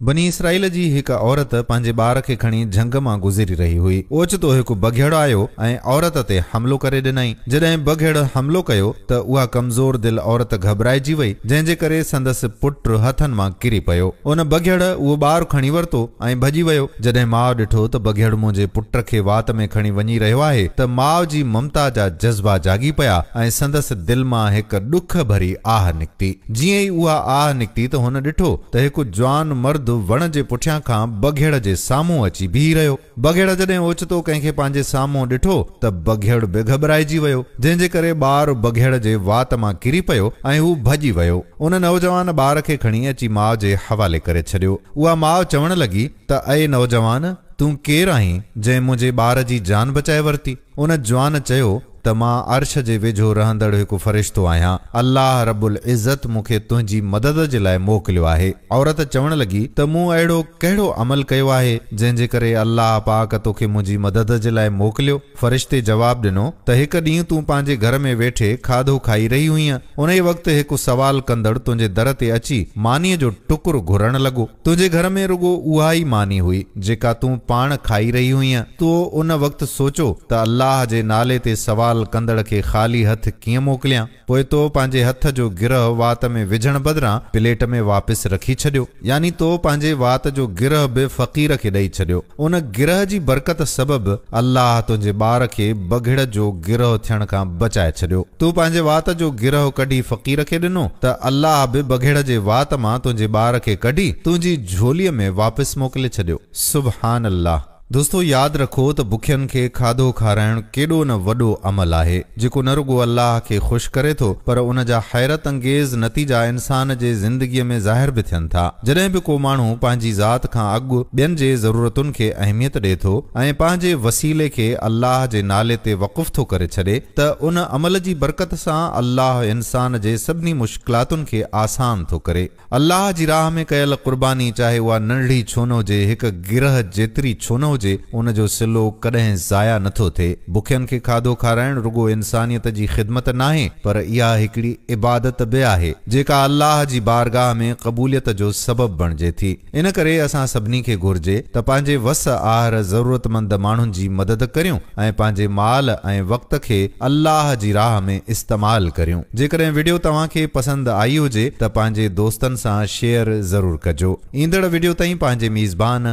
بني اسرائيل جي هڪ عورت پنهنجي ٻار کي کڻي جهنگ مان گذري رهي هئي. اوچتو هڪ بگهڙ آيو ۽ عورت تي حملو ڪري ڏنائين. جڏهن بگهڙ حملو ڪيو ته اها ڪمزور دل عورت گهٻرائجي وئي، جنهن جي ڪري سندس پٽ هٿن مان ڪري پيو. ان بگهڙ اهو ٻار کڻي ورتو ۽ ڀڄي ويو. جڏهن ماء ڏٺو ته بگهڙ منهنجي پٽ کي وات ۾ کڻي وڃي رهيو آهي ته ماء جي ممتا جا جذبا جاڳي پيا ۽ سندس دل مان هڪ ڏک ڀري آهه نڪتي. جيئن ئي اها آهه نڪتي ته هن ڏٺو ته هڪ جوان مرد وڻ جي پٺيان کان بگهڙ جي سامهون اچي بيهي رهيو. بگهڙ جڏهن اوچتو ڪنهن کي پنهنجي سامهون ڏٺو ته بگهڙ به گهٻرائجي ويو، جنهن جي ڪري ٻار بگهڙ جي وات مان ڪري پيو ۽ هو ڀڄي ويو. ان نوجوان ٻار کي کڻي اچي ماء جي حوالي ڪري ڇڏيو. اها ماء چوڻ لڳي ته اي نوجوان! تون ڪير آهين، جنهن منهنجي ٻار جي جان بچائي ورتي؟ ان جوان چيو ته مان عرش جي ويجهو رهندڙ هڪ فرشتو آهيان، الله رب العزت مون کي تنهنجي مدد جي لاء موڪليو آهي. عورت چوڻ لڳي ته مون اهڙو ڪهڙو عمل ڪيو آهي، جنهن جي ڪري الله پاڪ توکي منهنجي مدد جي لاء موڪليو؟ فرشتي جواب ڏنو ته هڪ ڏينهن تون پنهنجي گهر ۾ ويٺي کاڌو کائي رهي هئينء، انهيء وقت هڪ سوال ڪندڙ تنهنجي در تي اچي مانيء جو ٽڪر گهرڻ لڳو. تنهنجي گهر ۾ رڳو اها ئي ماني هئي، جيڪا تون پاڻ کائي رهي هئينء. تو ان وقت سوچيو ته الله جي نالي تي سوال ڪندڙ کي خالي هٿ ڪيئن موڪليان؟ پوء تو پنهنجي هٿ جو گرهه وات ۾ وجهڻ بدران پليٽ ۾ واپس رکي ڇڏيو. يعني تو پنهنجي وات جو گرهه به فقير کي ڏئي ڇڏيو. ان گرهه جي برڪت سبب الله تنهنجي ٻار کي بگهڙ جو گرهه ٿيڻ کان بچائي ڇڏيو. تو پنهنجي وات جو گرهه ڪڍي فقير کي ڏنو ته الله به بگهڙ جي وات مان تنهنجي ٻار کي ڪڍي تنهنجي جهوليء ۾ واپس موڪلي ڇڏيو. سبحان الله. دوستو ياد رکو ته بکين کي کاڌو کارائڻ ڪيڏو نه وڏو عمل آهي، جيڪو نه رڳو الله کي خوش ڪري ٿو پر ان جا حيرت انگيز نتيجا انسان جي زندگيء ۾ ظاهر به ٿين ٿا. جڏهن به ڪو ماڻهو پنهنجي ذات کان اڳ ٻين جي ضرورتن کي اهميت ڏئي ٿو ۽ پنهنجي وسيلي کي الله جي نالي تي وقف ٿو ڪري ڇڏي ته ان عمل جي برڪت سان الله انسان جي سڀني مشڪلاتن کي آسان ٿو ڪري. الله جي راهه ۾ ڪيل قرباني چاهي اها ننڍڙي ڇو نه هجي، هڪ گرهه جيتري ڇو نه هجي، ان جو صلو ڪڏهن ضايع نه ٿو ٿئي. بکين کي کاڌو کارائڻ رڳو انسانيت جي خدمت ناهي پر اها هڪڙي عبادت به آهي، جيڪا الله جي بارگاهه ۾ قبوليت جو سبب بڻجي ٿي. ان ڪري اسان سڀني کي گهرجي ته پنهنجي وس آهر ضرورتمند ماڻهن جي مدد ڪريون ۽ پنهنجي مال ۽ وقت کي الله جي راهه ۾ استعمال ڪريون. جيڪڏهن وڊيو توهان کي پسند آئي هجي ته پنهنجي دوستن سان شيئر ضرور ڪجو. ايندڙ وڊيو تائين پنهنجي ميزبان.